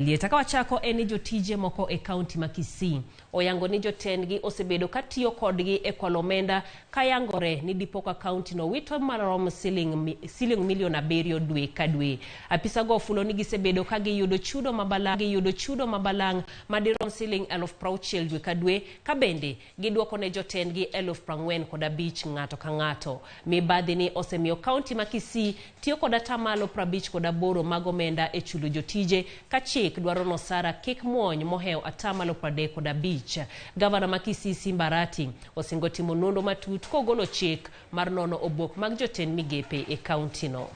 Lieta ka wachako en ni jotije moko e kaunti ma Kisii oyango ni jotendgi osebedo ka tiyo kodgi e kwalo omenda ka yangore ni dipo ka kaunti no wito marom siling milion 7 dwe ka dwe. Apisago ofulo ni gisebedo ka giyudo chudo mabalang' giyudo chudo mabalang' madirom siling 60,000 dwe ka dwe ka bende giduoko ne jotendgi 45,000 ng'ato ka ng'ato. Mibadhi ni osemiyo kaunti ma Kisii tiyo kod atamalo 58 mag omenda e chulo jotije ka chik dwaro ni osara kik muony mohewo atamalo 35. Gavana ma Kisii Simba Arati osingo timo nonro matut kogolo chik mar nono obok mag jotend migepe e kaunti no.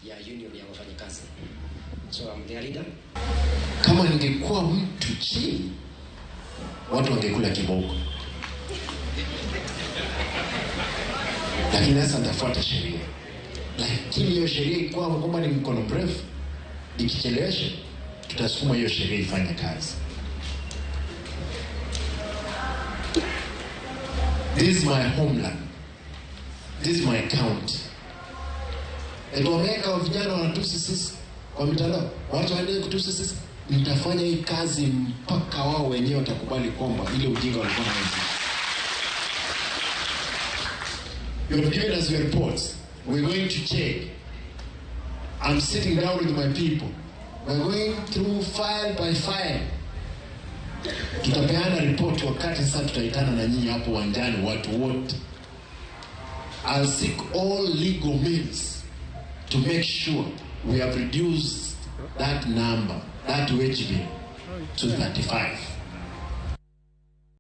Ya union ya wafanyikazi. So I'm their leader. Kama ningekuwa mtu chini, watu wangekula kiboko. Lakini sasa nitafuata sheria. Lakini hiyo sheria ikuwa kwamba ni mkono mrefu, ikichelewesha tutasukuma hiyo sheria ifanye kazi. This is my homeland. This is my county. Eti wameweka vijana wanatusi sisi kwa mitandao, wacha waendelee kutusi sisi. Nitafanya hii kazi mpaka wao wenyewe watakubali kwamba ile ujinga walikuwa nayo. You have given us your reports. We're going to check. I'm sitting down with my people. We're going through file by file. Tutapeana report wakati sasa tutaitana na nyinyi hapo uwanjani watu wote. I'll seek all legal means to make sure we have reduced that number, that wage bill, to 35.